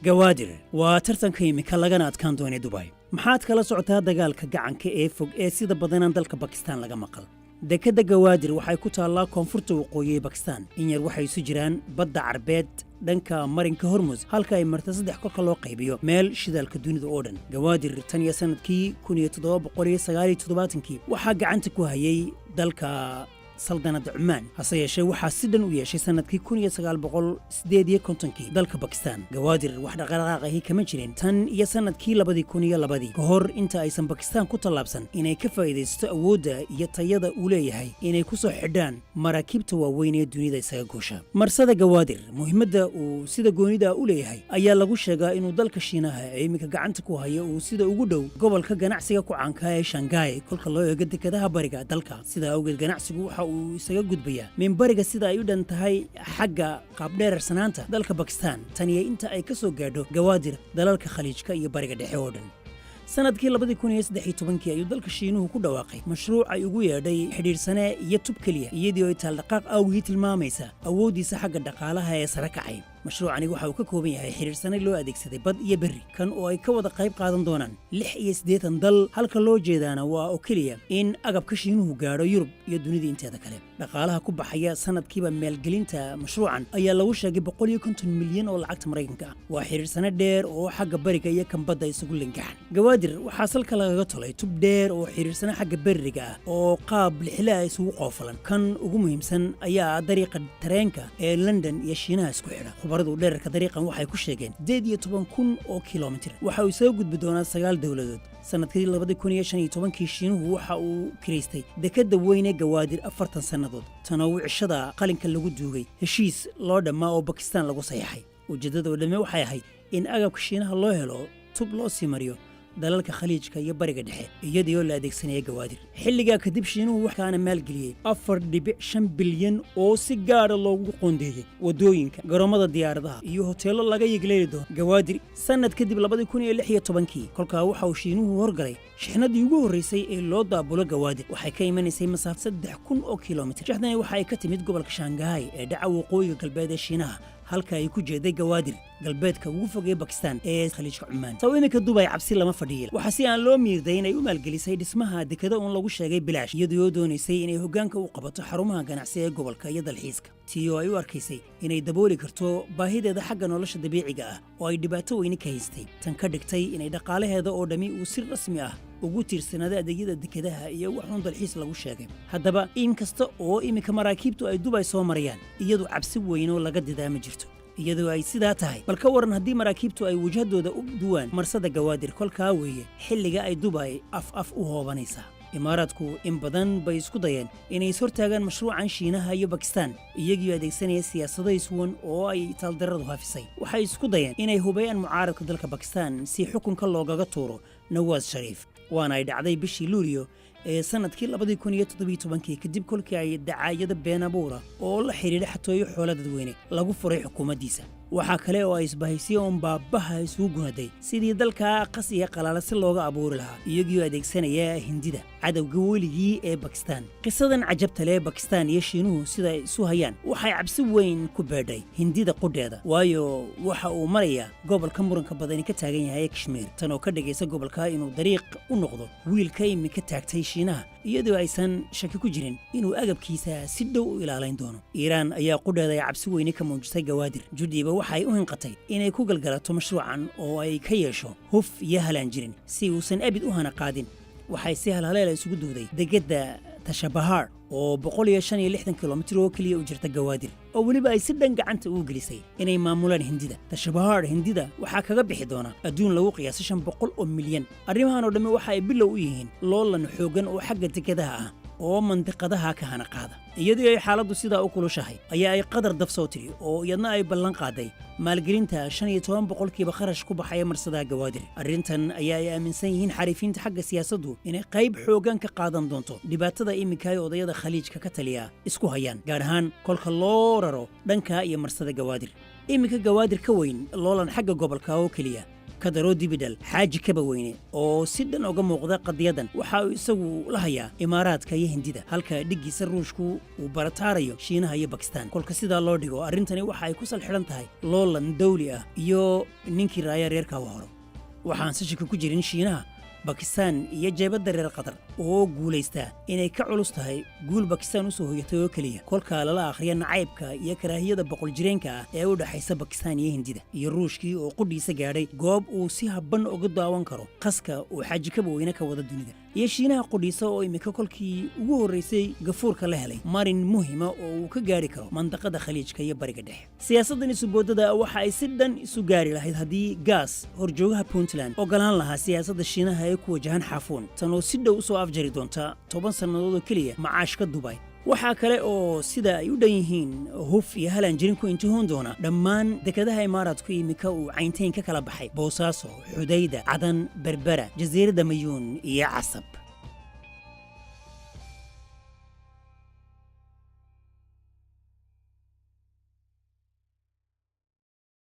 Gawaadir waa tartanka imika lagana adkaan doonay Dubay. Maxaad kala socotaa dagaalka gacanka ee fog ee sida badanaan dalka Bakistaan laga maqal? Dekedda Gawaadir waxay ku taallaa koonfurta waqooyi ee Bakistaan. In yar waxay isu jiraan Badda Carbeed dhanka marinka Hormus, halka ay marta saddex kolka loo qaybiyo meel shidaalka dunida oo dhan. Gawaadir tan iyo sannadkii 1779-kii waxaa gacanta ku hayay dalka Saldanadda Cumaan. Hase yeeshee, waxaa si dhan u yeeshay sannadkii 1958-kii dalka Bakistaan. Gawaadir wax dhaqdhaqaaq ahi kama jirin tan iyo sannadkii 2002-dii, ka hor inta aysan Bakistaan ku tallaabsan inay ka faa'iidaysato awoodda iyo tayada uu leeyahay inay ku soo xidhaan maraakiibta waaweyn ee dunida isaga goosha. Marsada Gawaadir muhiimadda uu sida goonida u leeyahay ayaa lagu sheegaa inuu dalka Shiinaha ee iminka gacanta ku haya uu sida ugu dhow gobolka ganacsiga ku caanka ee Shanghai kolka loo eego dekadaha bariga dalka. Sidaa awgeed, ganacsigu waxa uu isaga gudbayaa min bariga sida ay u dhan tahay xagga qaabdheerarsanaanta dalka Bakistan tan iyo inta ay ka soo gaadho Gawaadir dalalka Khaliijka iyo Bariga Dhexe oo dhan. Sanadkii 2013-kii ayuu dalka Shiinuhu ku dhawaaqay mashruuc ay ugu yeedhay xidhiidhsane iyo tub keliya, iyadii ay taaldhaqaaq awgii tilmaamaysa awooddiisa xagga dhaqaalaha ee sare kacay. Mashruucani waxa uu ka kooban yahay xidhiidhsane loo adeegsaday bad iyo berri, kan oo ay ka wada qayb qaadan doonaan 86 dal. Halka loo jeedaana waa oo keliya in agabka Shiinuhu gaadho Yurub iyo dunida inteeda kale. Dhaqaalaha ku baxaya sanadkiiba maalgelinta mashruucan ayaa lagu sheegay 150 milyan oo lacagta Maraykanka ah. Waa xidhiidhsane dheer oo xagga bariga iyo kanbadda isugu lingaxan. Gawaadir waxaa salka lagaga tolay tub dheer oo xidhiidhsane xagga berriga ah oo qaab lixlaa isugu qoofalan. Kan ugu muhiimsan ayaa ah dariiqa tareenka ee London iyo Shiinaha isku xidha. Khubaradu dherarka dariiqan waxay ku sheegeen 18,000 oo kilomitir. Waxa uu isaga gudbi doonaa sagaal dowladood. Sanadkii 2015-kii Shiinuhu waxa uu kiraystay dekedda weyn ee Gawaadir 40 sannadood, tanoo wicishada qalinka lagu duugay heshiis loo dhammaa oo Bakistaan lagu saxiixay. Ujeeddada oo dhamme waxay ahayd in agabka Shiinaha loo helo tub loo sii mariyo dalalka Khaliijka iyo Bariga Dhexe, iyadoo la adeegsanaya Gawaadir. Xilligaa kadib, Shiinuhu waxkaana maalgeliyey 4.5 bilyan oo si gaara loogu qoondeeyey waddooyinka, garoomada diyaaradaha iyo hoteello laga yegleeli doono Gawaadir. Sannad kadib, 2016-kii, kolkaa waxa uu Shiinuhu horgalay shixnadii ugu horraysay ee loo daabulo Gawaadir. Waxay ka imanaysay masaafo 3000 oo kilomitir. Shixdani waxa ay ka timid gobolka Shangahay ee dhaca waqooyiga galbeed ee Shiinaha, halka ay ku jeeday Gawaadir, galbeedka ugu fogee Bakistan ee Khaliijka Cumaan. Saw iminka Dubay cabsi lama fadhiya. Waxaa si aan loo miirday inay u maalgelisay dhismaha dekado uun lagu sheegay bilaash, iyadoo doonaysay inay hoggaanka u qabato xarumaha ganacsi ee gobolka iyo dalxiiska, tii oo ay u arkaysay inay dabooli karto baahideeda xagga nolosha dabiiciga ah oo ay dhibaato weyne ka haystay, tan ka dhigtay inay dhaqaalaheeda oo dhammi uu si rasmi ah ugu tiirsanaada adeegyada dekedaha iyo waxuun dalxiis lagu sheegay. Haddaba, in kasta oo iminka maraakiibtu ay Dubay soo marayaan, iyadu cabsi weynoo laga didaa ma jirto. Iyadoo ay sidaa tahay, bal ka waran haddii maraakiibtu ay wajhadooda u duwaan marsada Gawaadir? Kolkaa weeye xilliga ay Dubay af af u hoobanaysaa. Imaaraadku in badan bay isku dayeen inay ishortaagaan mashruucan Shiinaha iyo Bakistaan, iyagii adeegsanaya siyaasado iswan oo ay taaldarradu hafisay. Waxay isku dayeen inay hubeeyaan mucaaradka dalka Bakistaan si xukunka loogaga tuuro Nawaas Shariif, waana ay dhacday bishii Luuliyo ee sannadkii 2017-kii, kadib kolkii ay dacaayado been abuura oo la xidhiidha xatooyo xoola dadweyne lagu furay xukuumaddiisa. Waxaa kale oo ay isbahaysiyo uun baabbaha isugu gunaday sidii dalka qas iyo qalaala si looga abuuri lahaa, iyagii adeegsanaya Hindida, cadowga weligii ee Bakistaan. Qisadan cajabta leh Bakistaan iyo Shiinuhu sida ay isu hayaan waxay cabsi weyn ku beedhay Hindida qudheeda, waayo waxa uu marayaa gobolka muranka badani ka taagan yahay ee Kashmiir, tan oo ka dhigaysa gobolka inuu dariiq u noqdo wiilka iminka taagtay Shiinaha, iyadoo aysan shaki ku jirin inuu agabkiisa si dhow u ilaalayn doono. Iiraan ayaa qudheeda ay cabsi weyne ka muujisay Gawaadir. Judhiiba waxay u hinqatay inay ku galgalato mashruucan oo ay ka yeesho huf iyo halaan jirin si uusan abid u hana qaadin. Waxay si halhaleela isugu duuday degedda Tashabahaar oo 165 kilomitir oo keliya u jirta Gawaadir, oo weliba ay si dhan gacanta ugu gelisay inay maamulaan Hindida. Tashabahaar Hindida waxaa kaga bixi doona adduun lagu qiyaasay 500 oo milyan. Arrimahan oo dhammi waxa ay bilow u yihiin loolan xooggan oo xagga dekedaha ah oo mandiqadaha ka hana qaada. Iyadii ay xaaladdu sidaa u kulushahay ayaa ay Qadar daf soo tiri, oo iyadna ay ballan qaaday maalgelinta 15% kharash ku baxaya marsadaha Gawaadir. Arrintan ayaa ay aaminsan yihiin xariifiinta xagga siyaasaddu inay qayb xooggan ka qaadan doonto dhibaatada iminka ay odayada Khaliijka ka taliya isku hayaan, gaar ahaan kolka loo raro dhanka iyo marsada Gawaadir. Iminka Gawaadir ka weyn loolan xagga gobolka oo keliya. Kadaroo dibidhal Xaaji Kabaweyne oo si dhan uga muuqda qadiyadan, waxa uu isagu la hayaa Imaaraadka iyo Hindida, halka dhiggiisa Ruushku uu barataarayo Shiinaha iyo Bakistaan. Kolka sidaa loo dhigo, arrintani waxa ay ku sal xidhan tahay loolan dawli ah iyo ninkii raaya reerka u horo. Waxaan si shaki ku jirin Shiinaha, Bakistaan iyo jeebadda reer Qatar oo guulaystaa inay ka culus tahay guul Bakistaan u soo hoyatay oo keliya, kolka lala akhriya nacaybka iyo karaahiyada 100 jireenka ah ee u dhexaysa Bakistaan iyo Hindida, iyo Ruushkii oo qudhiisa gaadhay goob uu si habban uga daawan karo qaska uu Xaaji Kabaweyne ka wada dunida, iyo Shiinaha qudhiisa oo imika kolkii ugu horraysay gafuurka la helay marin muhima oo uu ka gaari karo mandaqada Khaliijka iyo Bariga Dhexe. Siyaasaddan isuboodada waxa ay si dhan isu gaari lahayd haddii Gaas, horjoogaha Puntland, ogolaan lahaa siyaasadda Shiinaha ee ku wajahan Xaafuun, tan oo si dhow usoo afjari doonta 10 sannadood oo keliya macaashka Dubay. Waxaa kale oo sida ay u dhan yihiin huf iyo halaan jirin ku intihoon doona dhammaan dekadaha Imaaraadku imika uu cayntayn ka kala baxay: Boosaaso, Xudayda, Cadan, Berbera, Jasiiradda Mayuun iyo Casab.